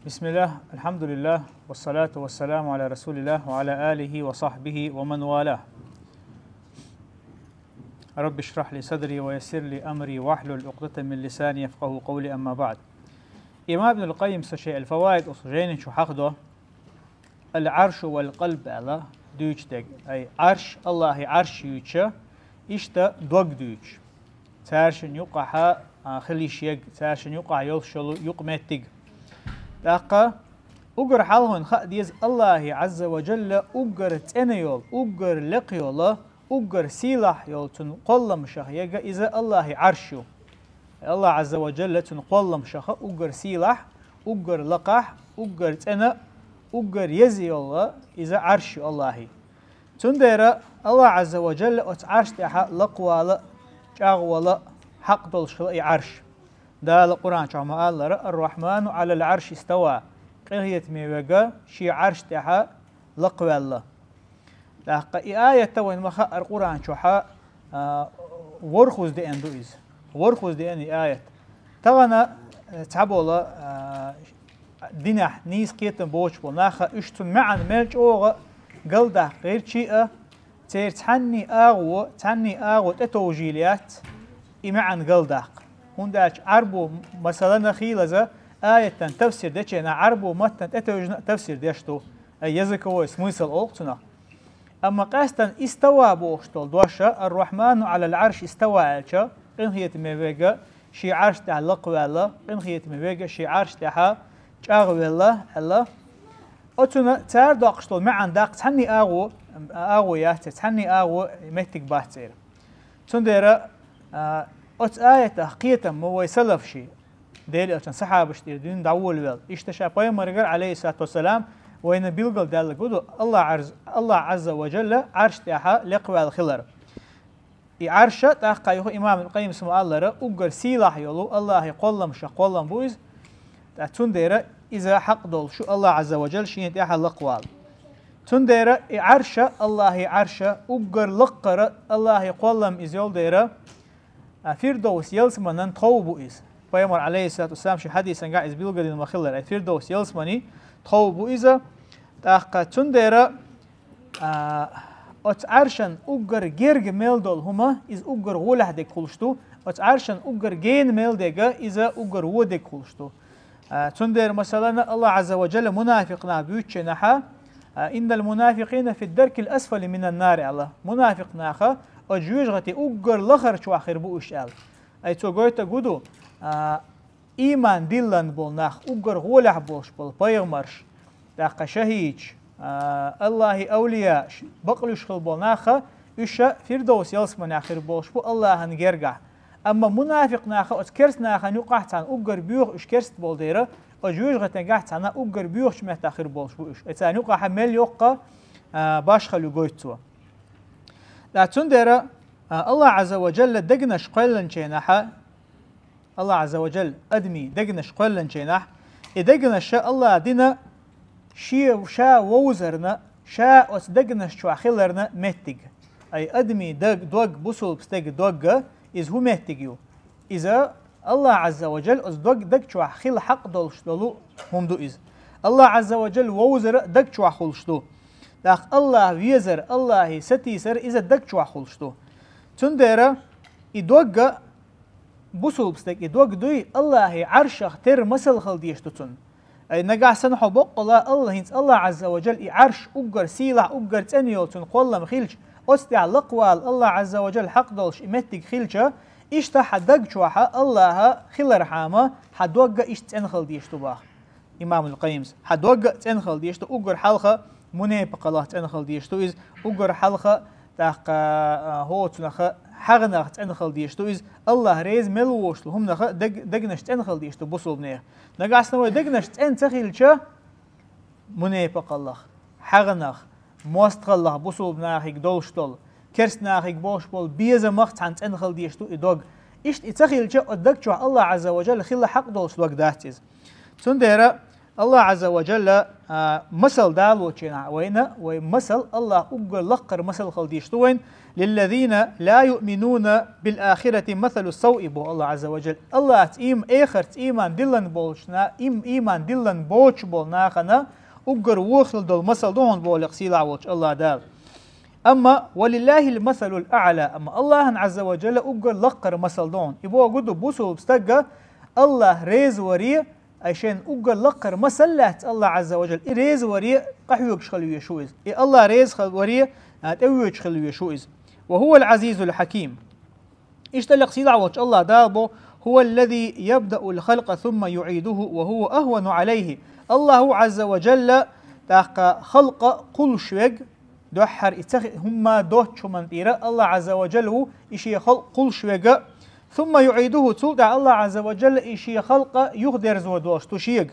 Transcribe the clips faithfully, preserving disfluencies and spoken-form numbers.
بسم الله، الحمد لله، والصلاة والسلام على رسول الله وعلى آله وصحبه ومن والاه. رب اشرح لي صدري ويسر لي أمري واحلل عقدة من لساني يفقهوا قولي، أما بعد. Имам Ибн аль-Къаййим са ший аль-Фаваид оцу жайнин чу хьахдо, аль-Ӏаршу валь-къалб аьлла дуьйцу дерг. Ай, Ӏарш, Аллахьи Ӏарш юьйцуш, иштта дог дуьйцуш. Цаьршинна юкъахь, а, хила йиш ерг, цаьршинна юкъахь йолуш йолу юкъаметтиг. ТӀаккха уггар хьалха хаа деза Аллахьи Ӏазза ва Джалла уггар цӀена йолу, уггар лекха йолу, уггар сийлахь йолу цуьнан кхолламашах ерг иза Аллахьи Ӏарш ю. Аллахь Ӏазза ва Джалла цуьнан кхолламашах уггар сийлахь, уггар лакхахь, уггар цӀена, уггар еза йолу иза Ӏарш ю Аллахьи. Цундела Аллахь Ӏазза ва Джалла оцу Ӏарш тӀехь лакхавала, чӀагӀвала, хьакъ долуш хила и Ӏарш. Дала Къуръан чохь ма-аллара: «Ар-Рахьману Ӏалал Ӏарши става», къинхетаме верг шен Ӏарш тӀехь лакхаваьлла. ТӀаккха и аят вайна ма хаъара Къуръан чохь, а, ворхӀазза деана ду иза. ВорхӀазза деана и аят. Тахана, э, цхьаболу, а, динехь нийса кхетам боцуш болу нах, уьш цуьнан маьӀна мел чӀогӀа галдаккха гӀиртчий а, церан цхьанний агӀо, цхьанний агӀо тӀетовжийла яц и маьӀна галдаккха. ХӀунда аьлча Ӏарбо, масалана, хийлаза аятан тафсир дечу хенахь Ӏарбо маттана тӀетевжина а тафсир деш ду, ай, языковой смысл олу цунах. Амма къаьстина истава бохуш долу дош, «Ар-Рахьману Ӏалал Ӏарш истава» аьлча, къинхетаме верг шен Ӏарш тӀехь лакхаваьлла, къинхетаме верг шен Ӏарш тӀехь чӀагӀвелла аьлла. Оцунна цара доккхуш долу маьӀна даккха цхьанний агӀо, агӀо яц, цхьанний агӀо меттиг бац церан. Цундела, а, оцу аятах кхетам ма вай салаф ши, Делан элчан сахьабаш тӀера дуьйна дӀаволавелла. Иштта ша пайхамаргара, Ӏалайхиссалату вассалам, вайна билгалдаьлла гу ду Аллахь Ӏарз-, Аллахь Ӏазза ва Джалла Ӏарш тӀехь лекхаваьлла хилар. И Ӏарша тӀаккха юха имам Къаййимс ма-аллара, уггар сийлахь йолу Аллахьи кхолламашах кхоллам бу иза. ТӀаккха цундела иза хьакъ долуш ю Аллахь Ӏазза ва Джалла шена тӀехь лакхавала. Цундела и Ӏарша, Аллахьи Ӏарша, уггар лакхара Аллахьи кхоллам иза йолу дела, а, Фирдовс ялсаманан тхов бу иза. Пайхамар, Ӏалайхиссалату вассалам, шен хьадисангахь иза билгалдина ма-хиллара, ай, Фирдовс ялсамани тхов бу иза. ТӀаккха цундела, а, оцу Ӏаршан уггар герга мел долу хӀума, иза уггар гӀолехь дерг хуьлуш ду, оцу Ӏаршан уггар гена мел дерг, иза уггар вон дерг хуьлуш ду. А, цундела, масалана, Аллахь Ӏазза ва Джалла мунафикъ нах буьйцучу хенахь, а, «Иннал мунафикъина фид даркил асфали минан нар», аьлла. Мунафикъ нах оцу жоьжахатин уггар лахара чохь хир бу уьш аьлла. Ай, цо гойтург хӀун ду, а, ийман диллина болу нах, уггар гӀолехь болуш болу пайхамарш, тӀаккха шахӀидаш, а, Аллахьи авлияаш, бакълуьйш хила болу нах, уьш Фирдовс ялсаманехь хир болуш бу Аллахьан гергахь. Амма мунафикъ нах оцу керста нахана юкъахь цхьана уггар боьха уьш керста болу дела, оцу жоьжахатингахь цхьана уггар боьхачу меттехь хир болуш бу уьш. Ай, царна юкъахь мел йоккха, а, башхалла ю гойту цо. ТӀаккха цундела, а, Аллахь Ӏазза ва Джалла дегнаш кхоьллинчу хенахь, Аллахь Ӏазза ва Джалла адамийн дегнаш кхоьллинчу хенахь, и дегнаш Аллахьа дина шен, ша вовзарна, ша оцу дегнаш чохь хиларна меттиг. Ай, адамийн даг, дог, бусулба стеган дог, иза хӀун меттиг ю? Иза Аллахь Ӏазза ва Джалла оцу дог, даг чохь хила хьакъ долуш долу хӀума ду иза. Аллахь Ӏазза ва Джалла вовзар а даг чохь хуьлуш ду. ТӀаккха Аллахь везар, Аллахье сатийсар, иза даг чохь хуьлуш ду. Цундела и дог, бусулба стеган и дог дуй, Аллахьи Ӏаршах терра масал хила дезаш ду цунна. Ай, нагахь санна хьо боккъала Алла, хӀинца Аллахь Ӏазза ва Джалла и Ӏарш уггар сийлахь, уггар цӀена йолу цуьнан кхоллам хилча, оцу тӀехь лакхавала Аллахь Ӏазза ва Джалла хьакъ долуш и меттиг хилча, иштта хьан даг чохь Аллахь хилархьама, хьан дог а иштта цӀена хила дезаш ду боху Имамул Къаййимс. Хьан дог а цӀена хила дезаш ду, уггар хьалха мунепакъаллах цӀена хила дезаш ду иза, уггар хьалха, тӀаккха, а, хӀоцунах, хьагӀнах цӀена хила дезаш ду иза, Аллахь реза мел воцуш хӀуманах дег-, дегнаш цӀена хила дезаш ду бусулбанех. Нагахь санна вай дегнаш цӀена ца хилча, мунепакъаллах, хьагӀнах, мостагӀаллах бусулба нахиг долуш долу, керста нахиг болуш болу безамах цхьана цӀена хила дезаш ду и дог. Иштта и ца хилча, оцу даг чохь Аллахь Ӏазза ва Джалла хила хьакъ долуш дог дац иза. Цундела Аллахь Ӏазза ва Джалла А, масал далоченахь вайна, вай масал, Аллах уггар лакхара масал хила дийш ду вайн, «للذين لا يؤمنون بالآخرة مثل السوء», бо Аллах Азза ва Джалла. Аллахьца им-, эхарца иман диллан болчна, им-, иман диллан боч бол нахана, уггар вохил дол масал ду хьона болех сийлахь волч Аллах Дала. Амма «ولله المثل الأعلى», амма Аллахьан Азза ва Джалла уггар лакхара масал ду хьона. И богу ду бусулб стага Аллах реза варе, ай шен уггар лакхара масал лаьц Аллах Азза ва Джалла. И реза варе къахьоьгуш хила веш ву иза. И Аллах реза хила варе, а, тӀевоьгуш хила веш ву иза. «وهو العزيز الحكيم». Иштта лекх сийлахь волчу Аллах Дала бо: «هو الذي يبدأ الخلق ثم يعيده وهو أهون عليه». Аллаху Азза ва Джалла тӀаккха халкъа кхуллуш вег, дуьххьара и ца хи-, хӀумма доцчу хӀуман тӀера Аллах Азза ва Джалла ву, и шен халкъ кхуллуш вега. «ثم يعيده», цул тӀаьхьа Аллах Азза ва Джалла и шен халкъа юхадерзор долуш ду шега.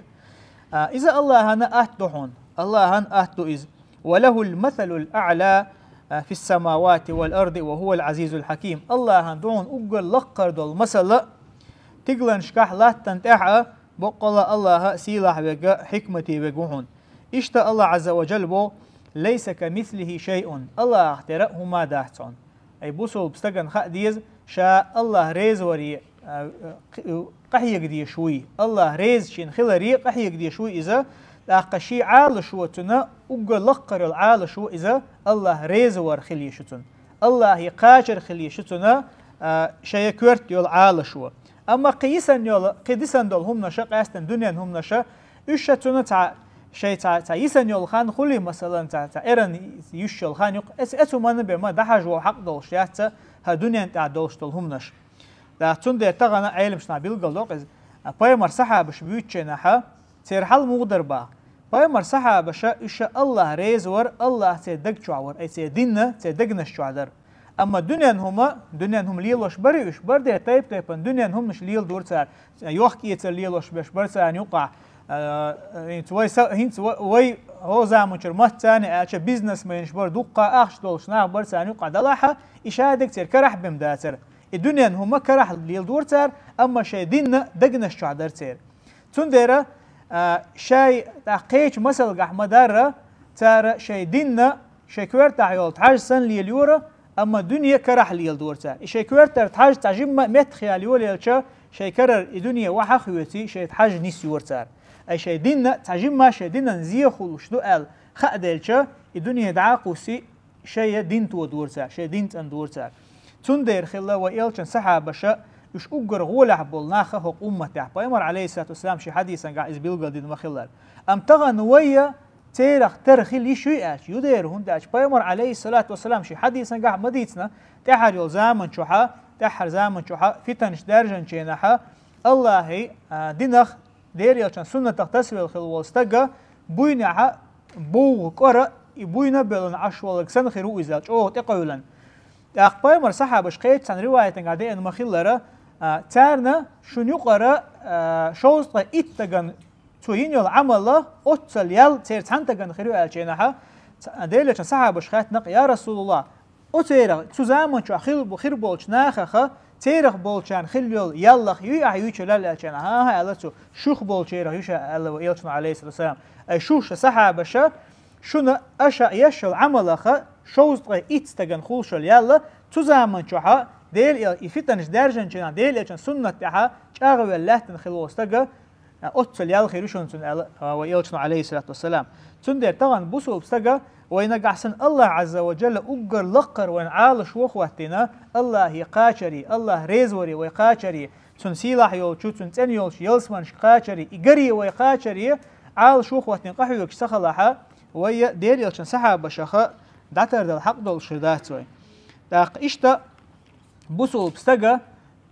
А, иза Аллахьана атта ду хьуна. Аллахьана атта ду иза. «وله المثل الأعلى في السماوات والأرض وهو العزيز الحكيم». Аллахьана ду хьуна уггар лакхара долу масала, тигаланашкахь, латтана тӀехь а, боккъала Аллаха сийлахь вега, хьикмате вега ву хьуна. Иштта Аллах Азза ва Джалла бо: «ليس كمثله شيء». Аллахьах тера хӀума дац хьуна. Ай бусулб стагана хаа деза, ша Аллах реза варе, а, а, кхи-, къахьега деш вуй. Аллах реза шен хиларе къахьега деш вуй иза, тӀаккха шен Ӏалашо цуьнан уггар лакхара йолу Ӏалашо иза Аллах реза вар хила еза цуьнан. Аллахе кхачар хила еза цуьнан, а, шайн коьрта йолу Ӏалашо. Амма кхин йисана йолу, кхин дисана долу хӀуманаша, къаьстина дуьненан хӀуманаша, уьш ша цуьнан цхьа, шайн цхьа, цхьа йисана йолу хан хуьлий, масалан, цхьа, цхьа эрна юьсуш йолу хан юкъа, эс-, эцу манна бен ма дӀахьажо хьакъ долуш яц, хӀара дуьненна тӀехь долуш долу хӀуманаш. ТӀаккха цундела тахана Ӏеламнаха билгал доккху иза. А, пайхамар сахьабаш буьйцученахьа, церан хьал муха дара баха. Пайхамар сахьабаша, уьш ша Аллах реза вара, Аллах церан даг чохь вара, ай церан динна церан дегнаш чохь дара. Амма дуьненан хӀума, дуьненан хӀума лелош барий уьш, бара дера тайп-тайпана дуьненан хӀуманаш леладора цара, йохк-эцар лелош берш бара царна юкъахь. А, хӀинца вай са-, хӀинца ва-, вай хӀо заманчуьра мацца царна аьлча бизнесменаш бара, дуккха ахча долуш нах бара царна юкъахь, делахь а, и шадерг церан карахь бен дацара. И дуьненан хӀума карахь леладора цара, амма шайн динна дегнаш чохь дара церан. Цундела, а, шай тӀаккха кхечу масалгахь ма-дарра, цара шайн динна шайн коьртахь йолу тхьаж санна лелайора, амма дуьне карахь леладора цара. И шайн коьртара тхьаж цхьа жимма меттах яла йолаелча, шайн карара и дуьне ваха а хоьций, шайн тхьаж нисйора цара. Ай шайн динна цхьа жимма шайн динан зе хуьлуш ду аьлла хаа делча, и дуьне дӀа а кхуссий, шайн дин тодора цара, шайн дин цӀандора цара. Цундела хилла вай элчан сахьабаша, уьш уггар гӀолехь болу нах хӀокху умматехь. Пайхамар, алейхиссалату вассалам, шен хьадисангахь иза билгалдина ма-хиллара. Амма тахана вайя церах тера хила йиш юй аьлча, ю дера, хӀунда аьлча пайхамар, алейхиссалату вассалам, шен хьадисангахь ма дийцина, тӀаьхьара йолу заман чохьа, тӀаьхьара заман чохьа, фитанаш даьржинченахьа, Аллахьи, а, динах, Дера элчан суннатах тасавелла хилла волу стага буйнехьа бовгӀа кӀора, и буйна а беллана Ӏаш волларг санна хир ву иза, чӀогӀа тӀекъевлина. ТӀаккха пайхамар сахьабаш кхечу цхьана риваятангахь деана ма-хиллара, а, царна шуна юкъара, а, шовзткъе итт стагана цо йина йолу Ӏамала оццал ял церан цхьана стагана хир ю аьллачу хенахьа, ца-, Дела элчан сахьабаш хаьттина-кх: «Я Расулаллах, оцерах, цу заман чохь хил-, хир болчу нахаха, церах болчарна хилла йолу яллах юй ахь юьйцуш йолу?» аьллачу хенахьа, «ХӀан-хӀа», аьлла цо, «шух болчерах ю ша», аьлла вай элчано, алейхиссалату вассалам. Ай шух ша сахьабаша, шуна аша еш йолу Ӏамалаха шовзткъе итт стагана хуьлуш йолу ялла, цу заман чохьа Дела эл-, и фитанаш даьржинчу хенахь Дела элчан суннат тӀехьа чӀагӀвелла лаьттина хилла волу стага, а, оццал ял хир ю шуна цуьнан аьлла, а, вай элчано, алейхиссалату вассалам. Цундела тахана бусулба стага вай нагахь санна Аллах Ӏазза ва Джалла уггар лакхара вайн Ӏалашо хӀоттийна, Аллахе кхачаре, Аллах реза варе вай кхачаре, цуьнан сийлахь йолчу, цуьнан цӀена йолчу ялсаманашка кхачаре, и гаре вай кхачаре, Ӏалашо хӀоттийна къахьоьгуш ца хилахьа, вай Дела элчан сахьабашаха дӀатардала хьакъ долуш хир дац вай. ТӀаккха иштта бусулба стага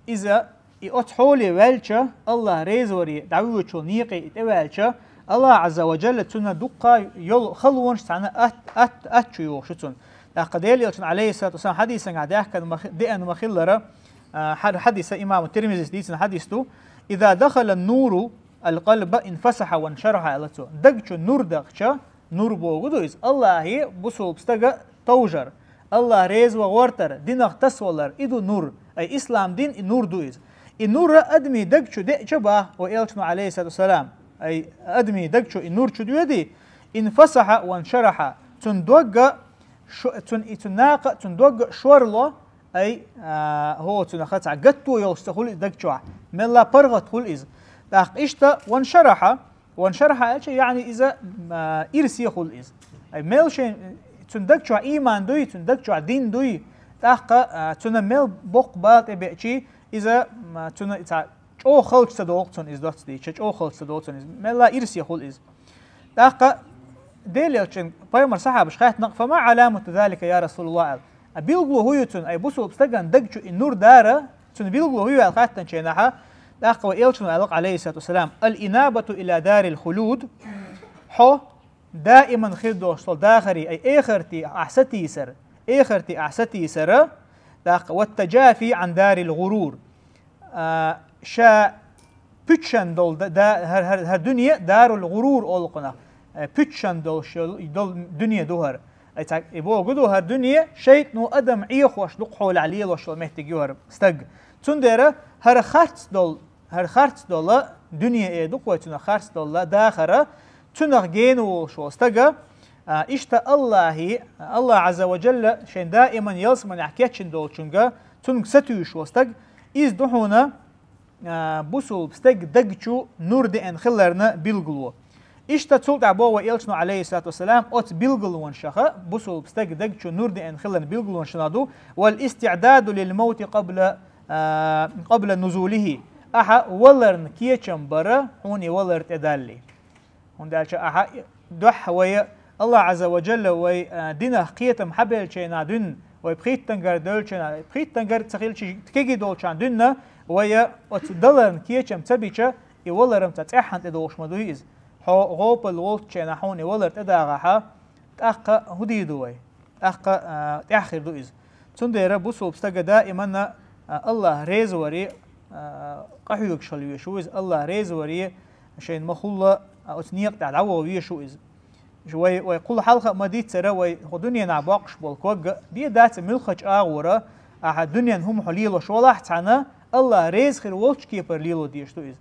иза и оцу хьоле ваьлча, Аллах реза варе дӀавоьдучул некъе и тӀеваьлча, Аллах Ӏазза ва Джалла цунна дуккха йолу халонаш цхьаьна атта, атта, атта чу йохуш ю цунна. ТӀаккха Дела элчан, алейхиссалату вассалам, хьадисангахь даьхкина ма-хи-, деана ма-хиллара, а, хьа-, хьадиса имаму Тирмизис дийцина хьадис ду: «Иза дахала нуру ал-къалба инфасаха ваншараха», аьлла цо. Даг чу нур дахча, нур богу ду иза, Аллахе бусулба стага товжар, Аллах реза ван гӀортар, динах тасавалар, и ду нур. Ай ислам дин и нур ду иза. И нур адамийн даг чу деъча баха, вай элчано, алейхиссалату вассалам, ай адамийн даг чу и нур чу доьдий, انفسح وانشرح, цун догга, цун, и цун накха, цун догга шорло, ай, хӀо, цунах цхьа гатто йолуш ца хуьлу иза даг чохь, мелла паргӀат хуьлу иза. ТӀаккха иштта وانشرح, وانشرح аьлча, яъни иза ирсе хуьлу иза. Ай, мел шайн, цун даг чохь ийман дуй, цун даг чохь дин дуй, тӀаккха цунна мел боккха бала тӀе беачи, иза, цунна цхьа чӀогӀа халча ца догӀу цунна иза доцца дийча, чӀогӀа халча ца догӀу цунна иза. Мелла ирсе хуьлу иза. ТӀаккха Делан элчан пайхамар сахьабаш хаьттина: فما علامة ذلك يا رسول الله, аьлла. А билгало хӀун ю цунна, ай бусулба стаган даг чу и нур дара, цунна билгало хӀун ю аьлла хаьттинчу хенахь, тӀаккха вай элчано аьлла, عليه الصلاة والسلام: الإنابة إلى دار الخلود, хьо даиман хир долуш долу дахаре, ай эхарте ахь сатийсар, эхарте ахь сатийсара, тӀаккха والتجافي عن دار الغرور, ша пуьччан долу да, да, хӀара, хӀара, хӀара дуьне дарул гӀурур олу кхунах, пуьччан долуш йолу, долу дуьне ду хӀара. Ай цхьа, и богу ду хӀара дуьне, шайтӀано адам Ӏехош дукха хьолехь лелош йолу меттиг ю хӀара стаг. Цундела хӀара харц долу, хӀара харц долу дуьне, э, ду-кх вай цунах харц долу дахар, цунах гена волуш волу стага, иштта Аллахьи, Аллахь Ӏазза ва Джалла шайн даиман ялсаманехь кечйина долчуьнга, цуьнга сатуьйсуш волу стаг, иза ду хьуна бусулба стеган даг чу нур деана хиларна билгало. Иштта цул тӀаьхьа боху вай элчано, عليه الصلاة والسلام, оцу билгалонашах, бусулба стеган даг чу нур деана хиларна билгалонашах ду: والاستعداد للموت قبل, قبل نزوله, ахьа валарна кечам бара хьуна и валар тӀедалле. ХӀунда аьлча ахьа дуьхьа вай Аллахь Ӏазза ва Джалла вай динах кхетам хьабеллачу хенахь дуьйна, вай пхийттангара девллачу хенахь, пхийттангара ца хилча кегий долчохь дуьйна, вай оцу даларна кечам ца бича, и валар-м цхьа цӀеххьана тӀедогӀуш ма дуй иза. Хьо гӀопал волчу хенахь хьуна и валар тӀедагӀахь, тӀаккха хӀун дийр ду вай? ТӀаккха тӀаьхьа хир ду иза. Цундела бусулба стага даиманна Аллахь реза варе къахьоьгуш хила везаш ву иза, Аллахь реза варе шайна ма-хуьллу оцу некъа тӀехь дӀаваха везаш ву иза. Вай, вай кхул хьалха а ма-дийццара, вай хӀокху дуьненахь боккхуш болу ког бен дац муьлххачу агӀора, ахьа дуьненан хӀума хьо лелош валахь а цхьаьна, Аллахь реза хир волчу кепара лело дезаш ду иза.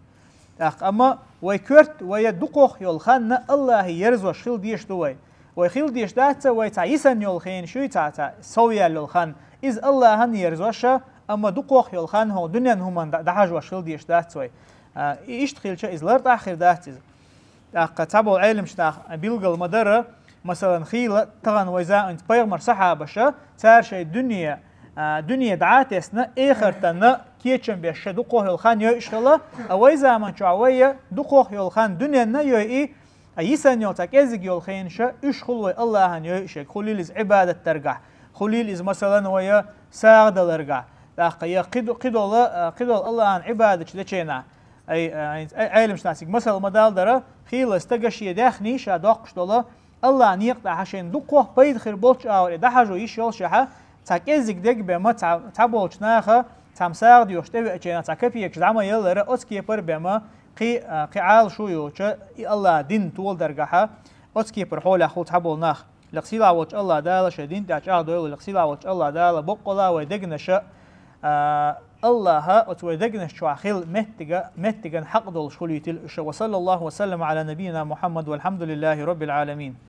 ТӀаккха амма вай коьрта, вай дукхох йолу хан Аллахье ерзош хила дезаш ду вай. Вай хила дезаш дац вай цхьа йисина йолу хенаш юй, цхьа, цхьа сов яьлла йолу хан, иза Аллахьан ерзош, амма дукхох йолу хан хӀокху дуьненан хӀуманна дӀа-, дӀахьажош хила дезаш дац вай. И иштта хилча, иза лартӀахь а хир дац иза. ТӀаккха цхьаболу Ӏеламчу наха билгал ма-дарра, масалан, хийла тахана вай заманчу пайхамаран сахьабаша, цара шайн дуьне, дуьне дӀа а тесна, эхартана кечам беш шайн дукхох йолу хан йойуш хилла, а вай заманчохь вай дукхох йолу хан дуьненна а йойий, а йисина йолу цхьа кӀеззиг йолу хенаш уьш хуьлу вай Аллахьан йойуш ерг, хуьлийла иза Ӏибадат даргахь, хуьлийла иза, масалан, вай сагӀа даларгахь, тӀаккха я кхидо-, кхидолу, кхидолу Аллахьан Ӏибадаташ дечу хенахь. Ай, ай, ай, Ӏеламчу наха цига масал ма-далла дара, хийла стага шен даьхний ша доккхуш долу Аллахьан некъа тӀехь шайна дукхох пайда хир болчу агӀор и дӀахьажо йиш йолушехь, цхьа кӀеззиг дерг бен ма цхьа, цхьаболчу наха, цхьамма сагӀа доьхуш тӀевеачу хенахь цхьа капекаш дӀа ма еллара, оцу кепара бен ма кхин, кхин Ӏалашо йоцуш, и Аллахьан дин толадаргахь, оцу кепара хьолехь хуьлу цхьаболу нах. Лекха сийлахь волчу Аллахь Дала шайн дин тӀехь чӀагӀдойла, лекха силахь волчу Аллахь Дала боккъала вай дегнаш, а, Аллахьа оцу вай дегнаш чохь хила меттига-, меттиган хьакъ долуш хуьлуьйтийла уьш. وصلى الله وسلم على نبينا محمد والحمد لله رب العالمين.